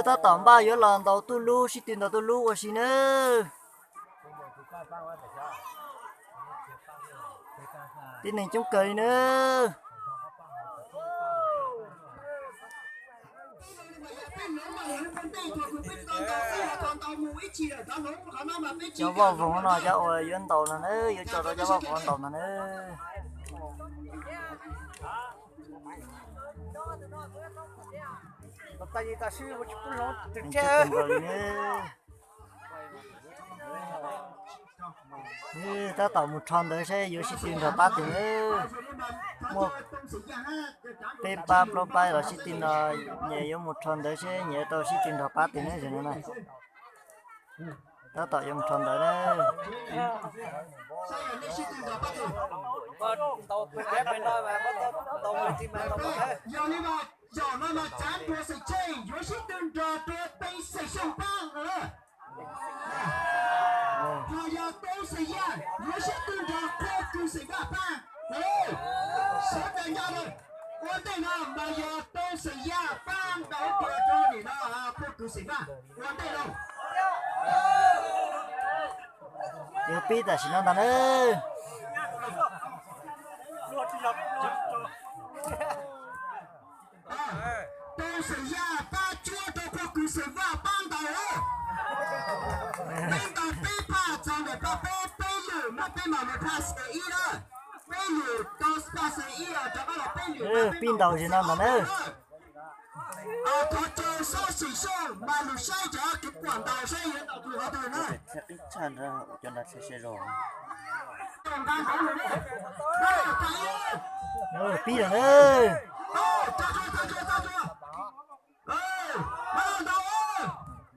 Tab tom npaj yuav los ntaus tuj lub, sib tw ntaus tuj lub ua si nawb. Tib neeg coob kawg li nawb. Cov vaj voog no cov uas yuav ntaus no nawb, yuav tso rau cov vaj voog ntaus no nawb. Tab tom mus rho ntawv seb yuav sib tw nrog pab twg nawb. Muaj peb pab plaub pab los sib tw no, nyias yuav mus rho ntawv seb nyias tau sib tw nrog pab twg nawb, zaum no na. Tab tom yuav mus rho ntawv na. Zaum no mas tsav rua xeem Tsheej yuav sib tw nrog rua Tee Xeem Xyooj paab no. Ho yog Tee Xeem Yaj yuav sib tw nrog Qhua Kws Xeem Vaj paab. Sawv daws nco lawm, ua ntej no mas yog Tee Xeem Yaj paab ntaus dua rua nim no Qhua Kws Xeem Vaj. Ua ntej no. Yuav pib tam sim no ntag nawb. Tee Xeem Yaj pab cuab rau Qhua Kws Xeem Vaj paab ntaus. Peb ntaus peb phaj txog ntawm pab peb, peb lwm mas peb mam mus phaj xeem ib na. Peb lwm tau phaj xeem ib os, rov qab los peb lwm mas peb pib ntaus zaum no ntag nawb. Thov caw Xeem Xyooj mas lug saib cov kev puam ntaus saib yuav ntaus tus qhov twg na. Pib lawm na.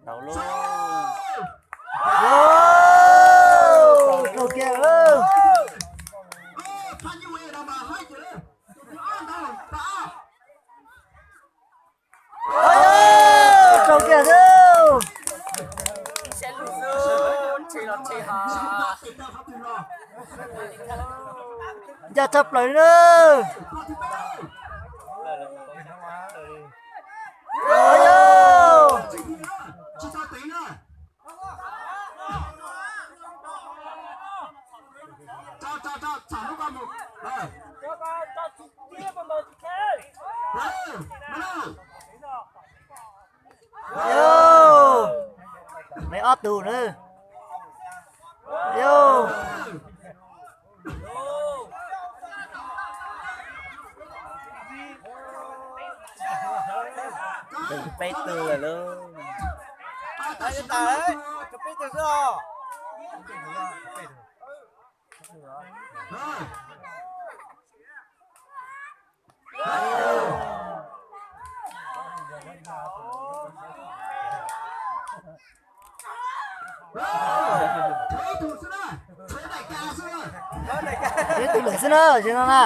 Ntaus lauj. Raug kiag. Raug kiag lauj. Ncaj tshaj plaws li na. Yog, me ob tug na. Yog. Peb tug lawm lauj. Peb tug xwb os. Ib tug lawm xwb na, zaum no na.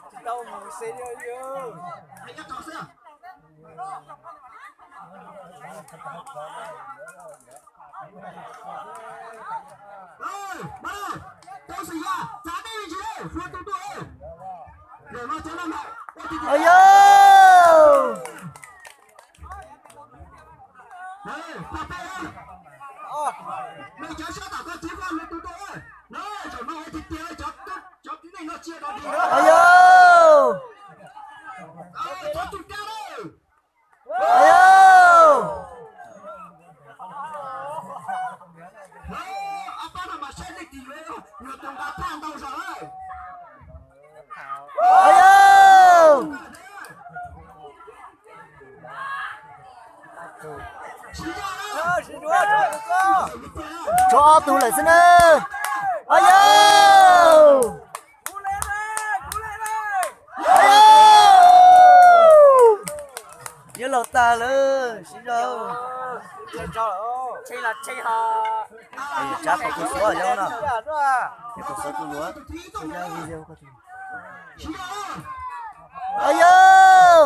Tsis tau mus xwb li. Au yau! Au yau! Au yau! Au yau! Tshuav ob tug lawm xwb na. Au yau! Au yau! Yuav laug tag lawm, sib zog. Tsav qhov kuv suav yau no. Ua yog.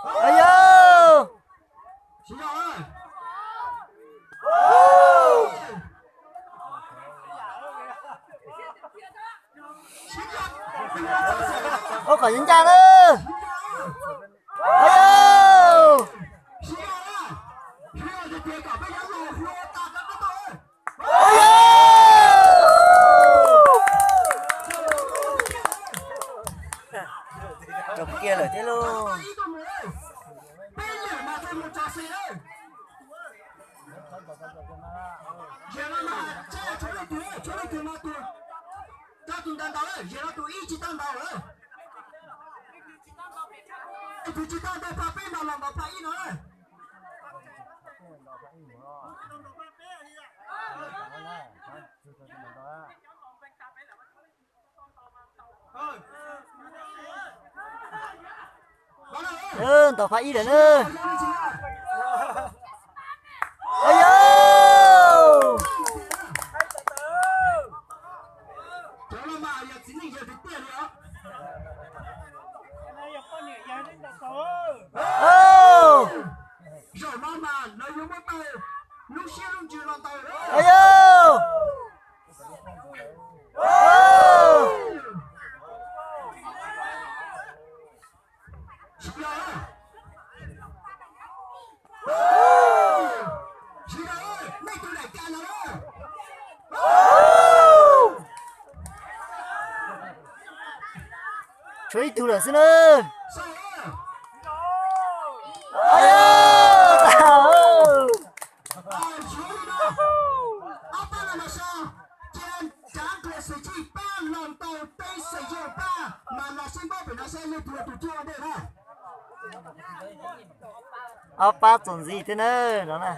Ua yog. Ua kom yeej ncaj na. Ua yog. Rau kiag lawm thiab lauj. Tus ntawd ntau, tus ib tsis tau ntau lawm. Tus tsis tau ntau pha peb no los ntau pha ib no lawm. Ntau pha ib lawm na. Ua yog. Zaum no mas lawv yuav muab tau lub siab lub ntsws los ntau. Ua yog. Tshuav ib tug lawm xwb na. Ob pab txuas ntxiv thiab na no na.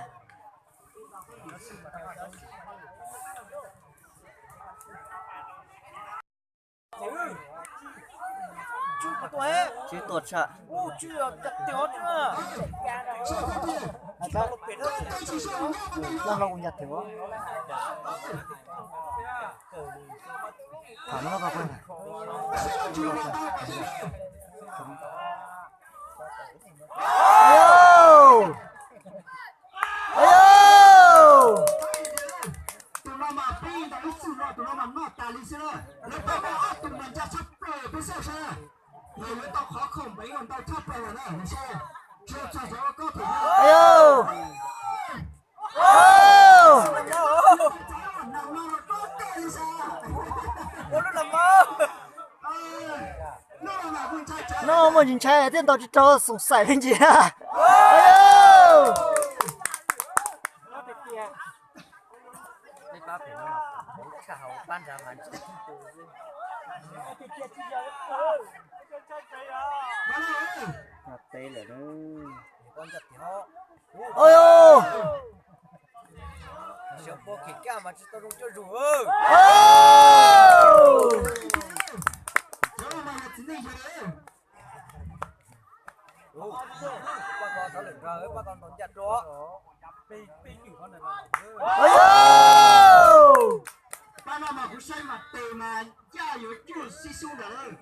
Tswb tuaj tshaj. Tham no ko. Tus no mas peb ntaus ib txwm no, tus no mas noj tas li xwb na. Lawv tau ob tug mas ncaj tshaj plaws peb xwb sas. Lawv yuav tau qhov khoom npeev ntau tshaj plaws lawm na, sas. Tsis txog cov koj them. No muaj ntsis ntshai thiab, ntaus tsis raug, xoom xaim li ntsis. Teb lawm. Oj, pab no mas kuv saib mas tes mas ncaj yuav cuag xib xub ntawd.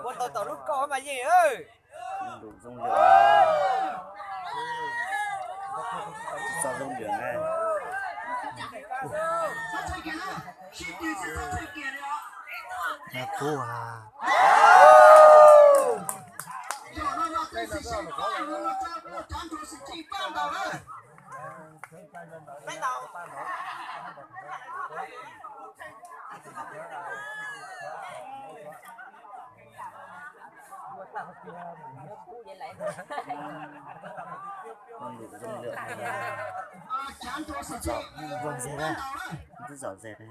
Ua tau tom lub kaum mas yeej. Zoo lwm, tsis txog zoo lwm na. Na pub ha. Zoo lwm, zoo lwm. Zoo zes na, twb zom zes na.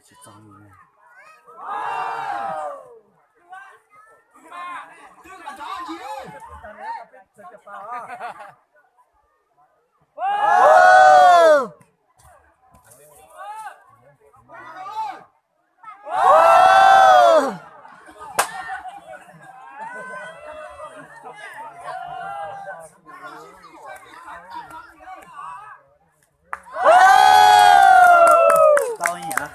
Tsis txog li. Tau yam.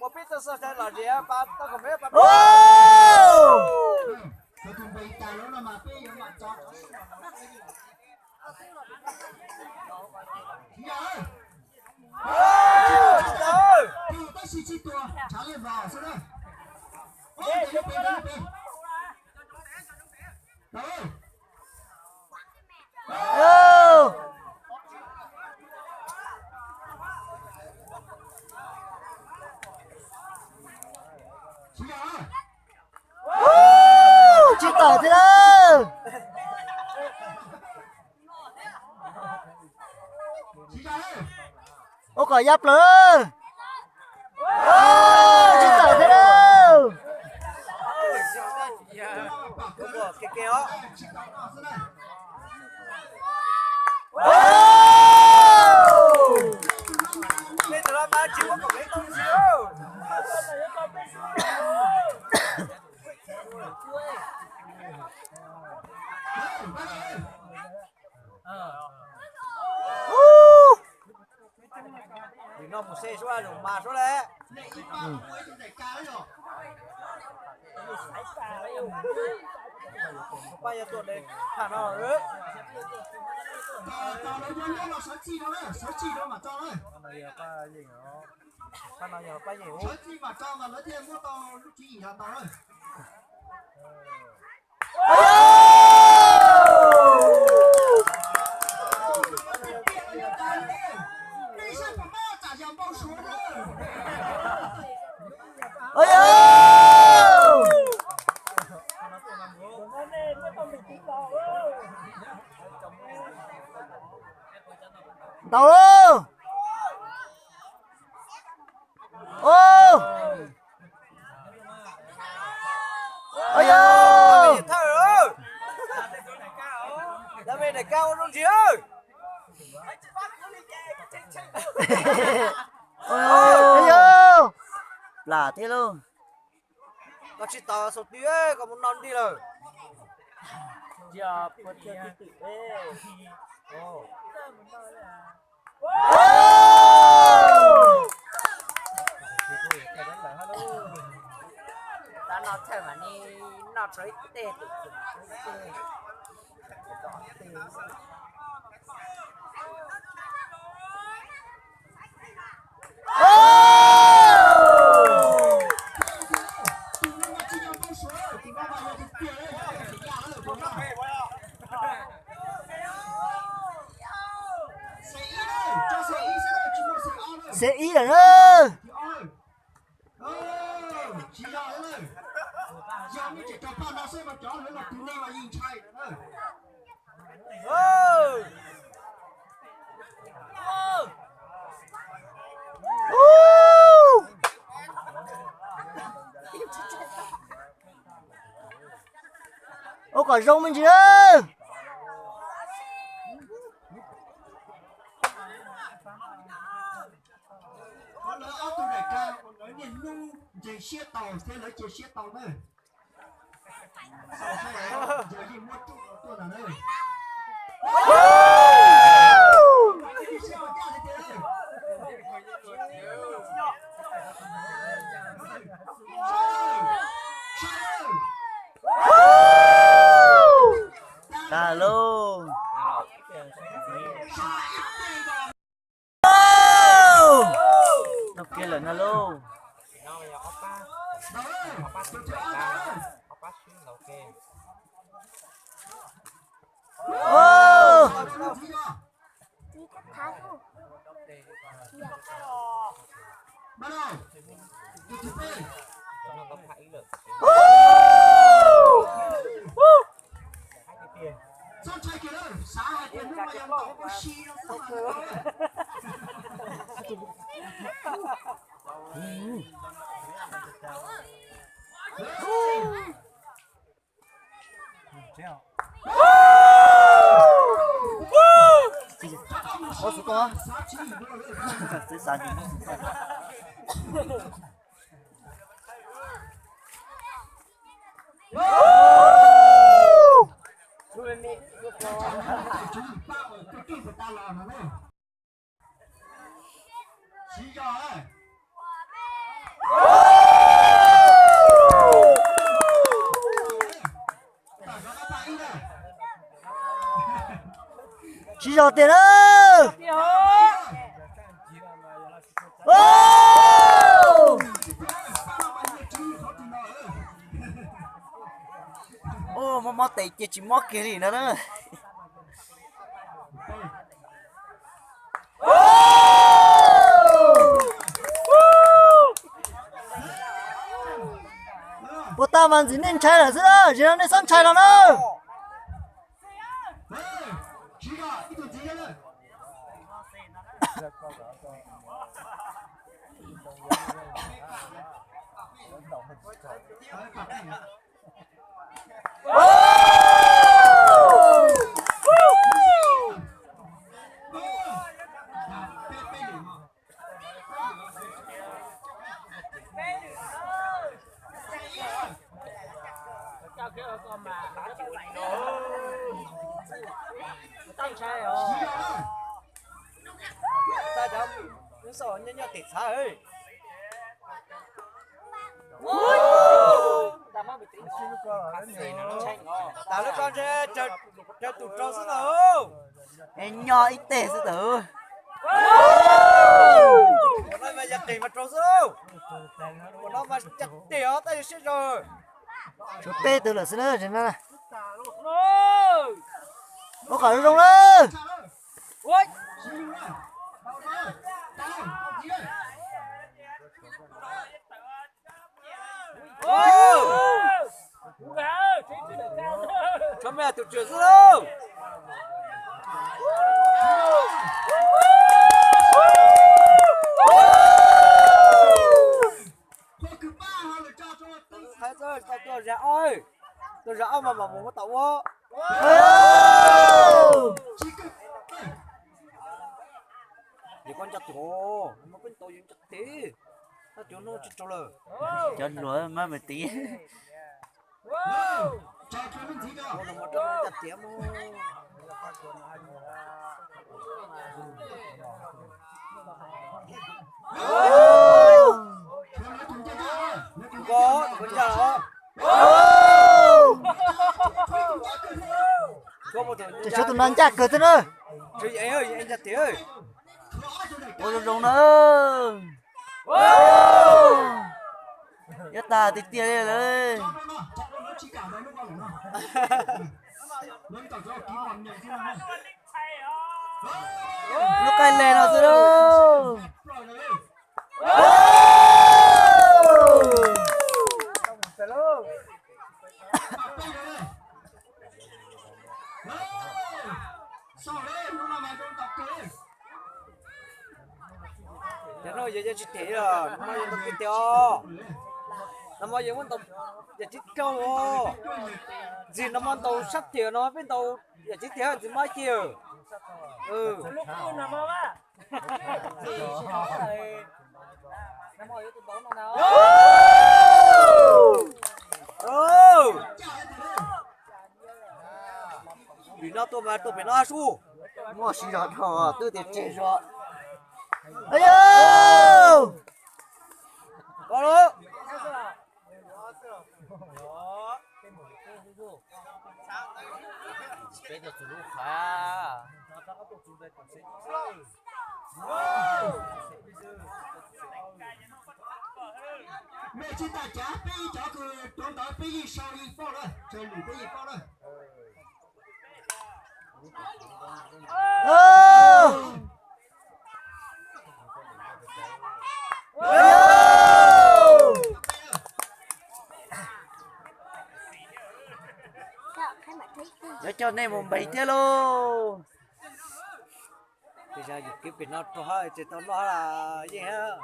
Ua peb tug xov tooj los zem pab tau kom peb pab. Tab sis tsis tuag, tshav liaj vos xwb na. Tsis tawm thiab lawm. Ua kom ya plaws. Tsis tawm thiab lawm. Nim no mus se suab zoo mas suab le. Pab yog tuaj de tham no. Pab no yog pab yeej. Ntau lauj. Ub. Ua yog. Ua yog. Plam thiab lauj. Koj tsis tau xaus ti, koj mus noj nti lawm. Tab no txhawj mas ni noj tau ib teg. Xe ib lawm na. Tsis yog, yog nej tseem rau paj no xwb mas cov lawv los tus nej mas yeej ntshai lawm na. Ua kom zoo me ntsis na. Qhov lawv ob tug daim ka uas lawv niaj hnub ntseeg siab tau thiab lawv cia siab tau na. Yog yeej muab ruj tuaj ntag na. Tag lauj. Tau kiag lawm no lauj. Siv zog tiag na. Mob mob tes ces tsis mob kiag li no na. Puas tau mas ntxim nej ntshai lawm xwb na, zim no nej txhob ntshai los na. Tag cov lub xauj nyob nyob tim txhav. Tas lub ko ntshe raws tus raug xwb na. Nyob ib teg xwb tawm. Ua no mas yog qis mas raug xwb. Ua no mas cov tig os, tab yog siab zog. Tshuav peb tug lawm xwb na. Ua kom zoo na. Tshuav me tus tswm xwb lauj. Tuaj zag ob, tuaj zag ob mas mam mus muab tau ua. Ces koj nco tiag, mas koj tau yus nco tiag. Tab cov no tsis rau lawm. Cov hluas mas me tiv. Ua no mas rau nco tiag mas. Koj, koj ncaj los. Ces tshuav tus no ncaj kawg xwb na. Ua zoo zoo na. Yuav tag tiag tiag li lawm. Lub qaij le no xwb lauj. Cov no yog yam tsis them os, no mas yog ntaus kiag tiag os. No mas yog muab ntaus yam tsis raug os. Ntxim no mas ntaus sab tiag no peb ntaus yam tsis tiag ntxim mas kiag. Vim no tuaj mas tuaj pem no sub. Muaj siv zog dhau twb tias tseg zog. Koj lub. Peb cov txus lub qhav. Mej tsis tas cav peb cov kws rau ntawd peb yeej sau yeej pauj lawm, tsawg lwm peb yeej pauj lawm. Yuav coj nej mus npeeg thiab lauj. Tej zag yus kev pem no rau hab tsis tau noj hab yeej hab.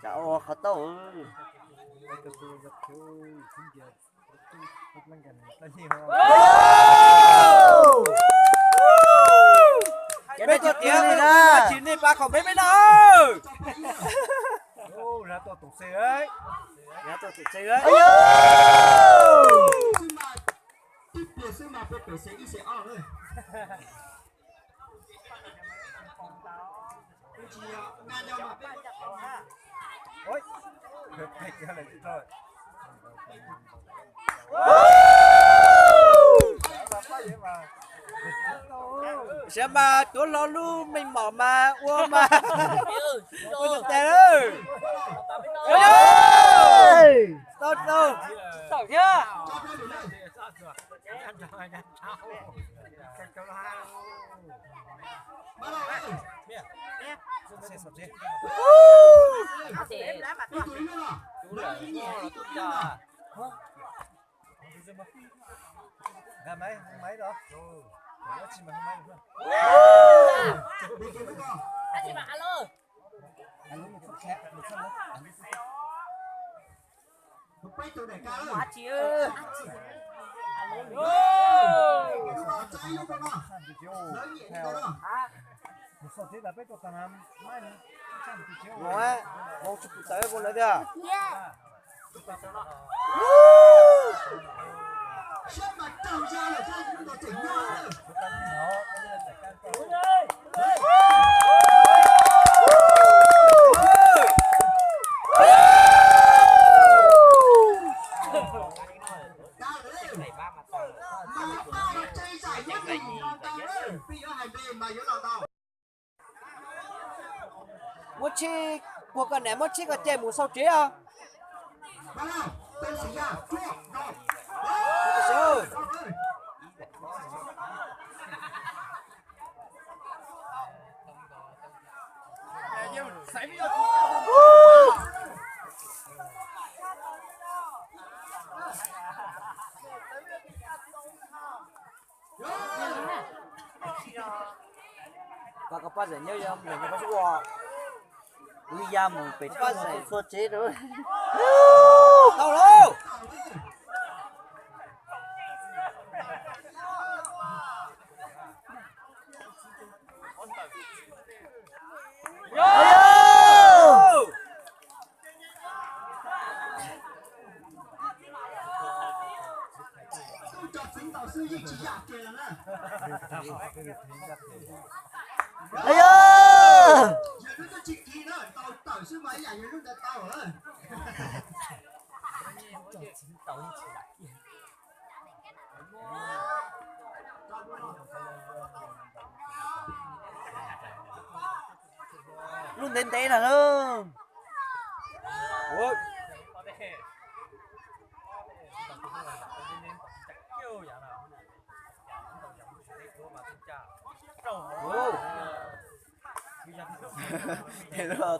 Tsam ua qhov tauj. Peb tuaj tiav tsis nej pab khaum peb peb noj. Sav mas tuav hlo lub meej mom mas ua mas ua nyuag tas lawm. Tau tau. Mus tsis pum tawv mus lawv tiag. Muab tsheb, puag koj niam muab tsheb koj caj mus sau tsev os. Koj poj zem nyob, yog poj zem ua, wb ya mus pem txhua tsev rau. Tau lauj. Lub ntev ntev na.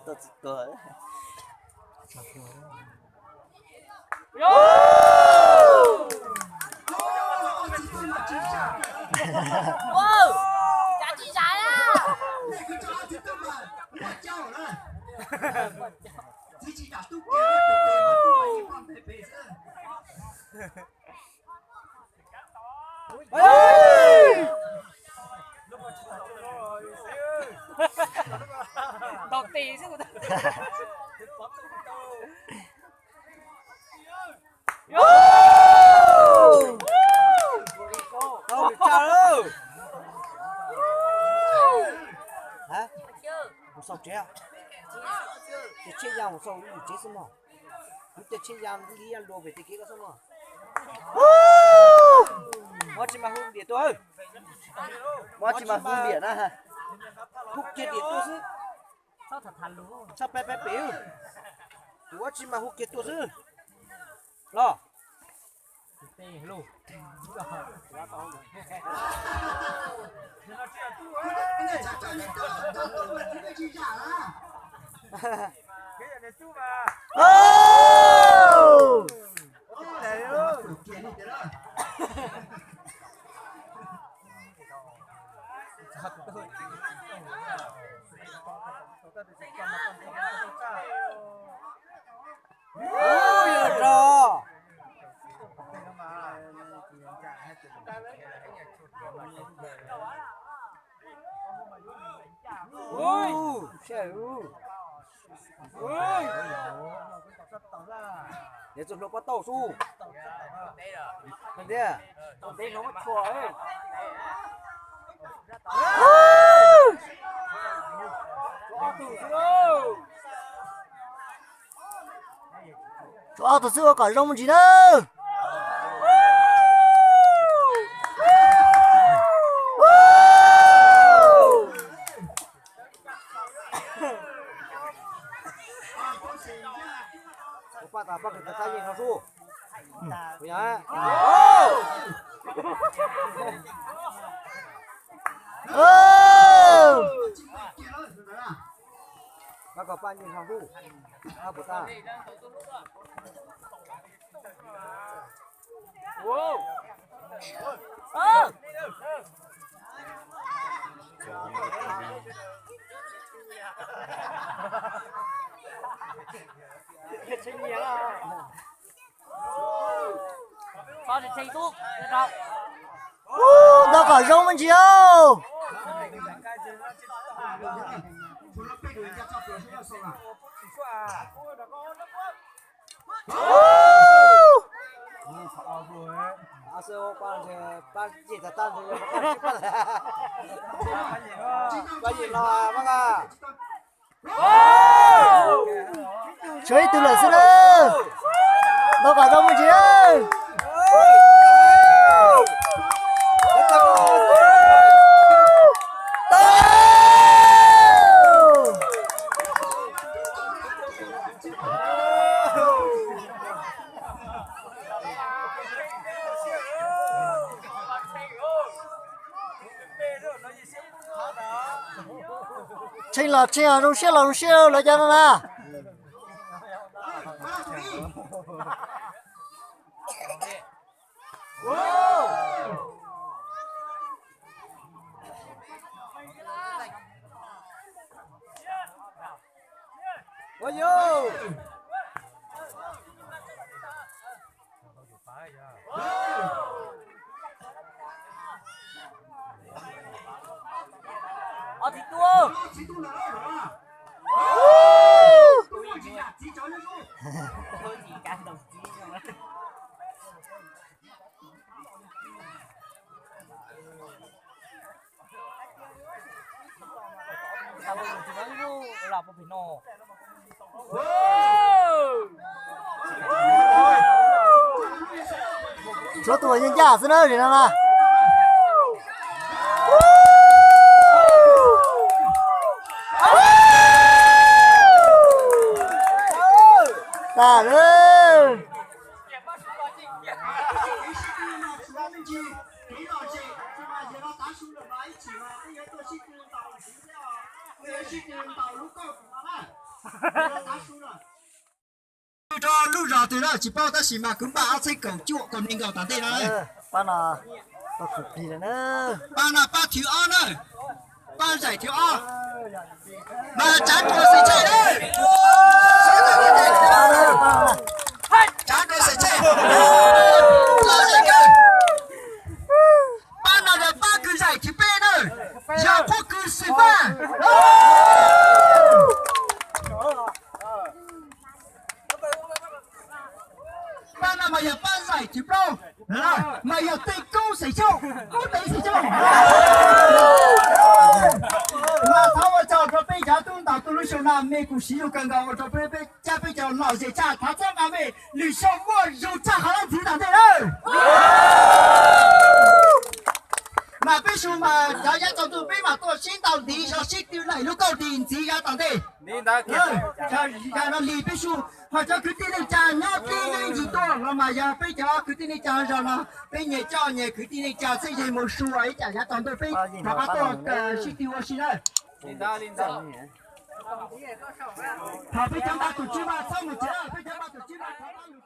Tus tsis tuag. Ntaus tes xwb. Mus sau tsev, ces tsheb ya mus sau tsev xwb mog. Kuv caij tsheb ya li ya luag pem tej kev ko xwb mog. Muab tsis mas hu npiam tuaj. Muab tsis mas hu npiam na. Hu kiag npiam tuaj xwb. Txhob pab pab pem. Kuv muab tsis mas hu kiag tuaj xwb. Los. Nws txoj hlua pob tauj xwb. Ntev no muab tshuam. Tshuam ob tug xwb ua kom zoo me ntsis na. Pab tas pab kws tas tab yeej no xwb. Pab kom pab yeej no xwb. Pab puas tas. Ntau kom zoo me ntsis os. Tshuav ib tug lawm xwb na. Ntau kom zoo me ntsis. Tshee los tshee, zoo siab los zoo siab lawv cov no na. Ob txiv tub. Tshuav tus uas yeej ncaj xwb na, nim no na. Tas lawm. Rau lub zos twg na tsis paub tab sis mas kwv npaj ob txhiab kaum cuaj kaum nees nkaum tom ntej no. Pab no tau khuv plig lawm na. Pab no pab thib ob na. Pab zaim thib ob. Mas tsav rua xim tseg na. Tsav rua xim tseg. Pab no yog pab kwv zaim thib peb na. Yog qhuab kwv xim pab. Pab no mas yog pab zaim thib plaub, mas yog tej koob xeem xyooj, koob tev xeem xyooj. Mas thov ua tsaug rau peb cov tub ntaus tuj lub xyoo no, mej kuj siv zug kawg nkaus ua rau peb, peb cab peb cov lom zem tshaj, thov txhawb nqa mej lwm xyoo muaj zug tshaj qhov no ntxiv tom ntej na. Mas peb xyoo mas cov yav tsaus ntuj peb mam tuaj sib ntaus ntiv zog sib tw laim lub kauj dim ntxiv yav tom ntej. Yog no li peb xyoo, ho cov kwv tij neej tsa nyob teb neej ntsis tuaj los mas yog peb cov kwv tij neej tsa zog no, peb nyias coj nyias kwv tij neej tsa txheeb ze mus su ib tsam yav tsaus ntuj peb rov qab tuaj sib tw ua si na. Thov peb cov npaj tus tswv mas txhob mus tsev, peb cov npaj tus tswv mas thov pab lug